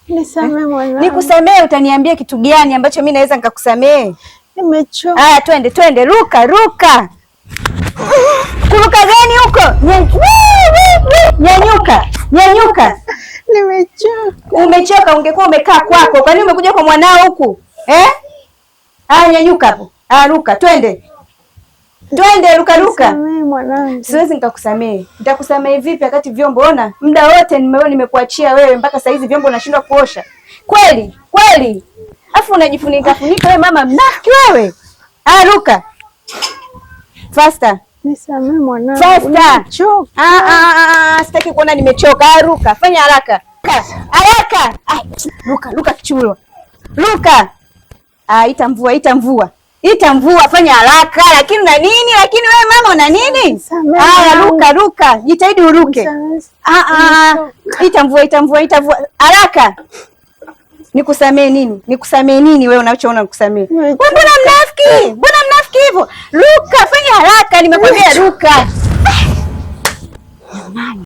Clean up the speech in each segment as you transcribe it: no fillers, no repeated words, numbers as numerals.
Nisamehe mwanangu. Nikusamehe, utaniambia kitu gani ambacho mimi naweza nikakusamehe? Nimechoka. Haya, twende twende, ruka ruka. Kuruka gani huko? Nyanyuka, nyanyuka. Nimechoka. Umechoka? Ungekuwa umekaa kwako, kwa nini umekuja kwa mwanao huku eh? Haya, nyanyuka hapo. Haya, ruka, twende twende, ruka ruka. Nisamehe mwanangu. Siwezi nikakusamehe. Nitakusamehe vipi wakati vyombo, ona muda wote nimekuachia wewe mpaka saa hizi vyombo unashindwa kuosha. Kweli kweli, afu unajifunika funika wewe, mama mnafiki wewe. Ah, ruka faster. Nisamehe mwanangu. Faster. Nimechoka. Sitaki kuona nimechoka. Ah, ruka, fanya haraka. Haraka. Ah, ruka, ruka kichulo. Ruka. Ah, ita mvua, ita mvua. Ita mvua, fanya haraka. Lakini una nini? Lakini wewe mama una nini? Haya, ruka, ruka. Jitahidi uruke. Ita mvua, ita mvua, ita mvua. Haraka. Nikusamee nini? Nikusamee nini wewe unachoona nikusamee? Wewe mbona mnafiki? Mbona mnafiki hivyo? Ruka, fanya haraka, nimekwambia ruka. Jamani.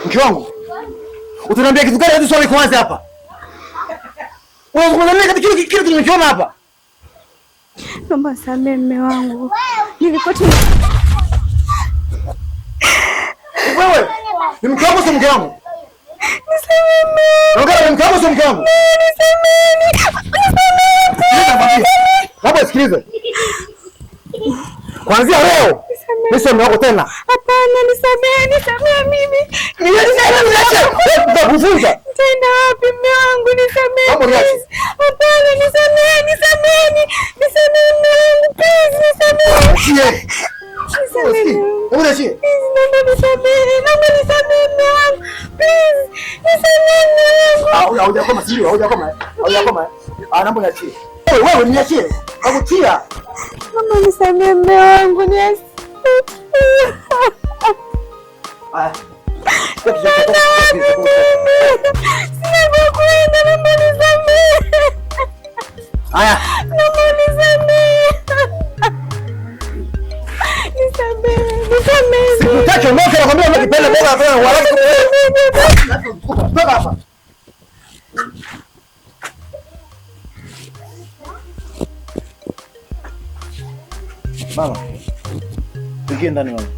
Mke wangu, utaniambia kitu gani hadi swali kwanza hapa? Unazungumza nini katika kile kile tulichoona hapa? Naomba samehe mume wangu. Nilikuwa tu Wewe, ni mke wangu sio mke wangu? Nisamehe mume wangu. Ongea, ni mke wangu sio mke wangu? Nisamehe. Nisamehe. Labda sikilize. Kuanzia leo mimi sio mume wako tena. Hapana, nisamehe, nisamehe mimi. Nitakufunza. Nitaenda wapi mume wangu? Nisamehe. Hapana, nisamehe, nisamehe. Nisamehe mume wangu, please, nisamehe. Nisamehe. Hebu niachie. Please, naomba nisamehe. Naomba nisamehe mume wangu. Please, nisamehe mume wangu. Ah, hujakoma sio? Hujakoma. Hujakoma. Ah, naomba niachie. Wewe niachie. Nakutia. Mama, nisamehe mume wangu. Niachie. Ah. Sina pa kwenda, naomba nisamehe. Haya. Naomba nisamehe. Nisamehe, nisamehe. Sikutaki umoke, nakwambia unakipenda bora bora wala. Toka hapa. Mama. Ingia ndani mama.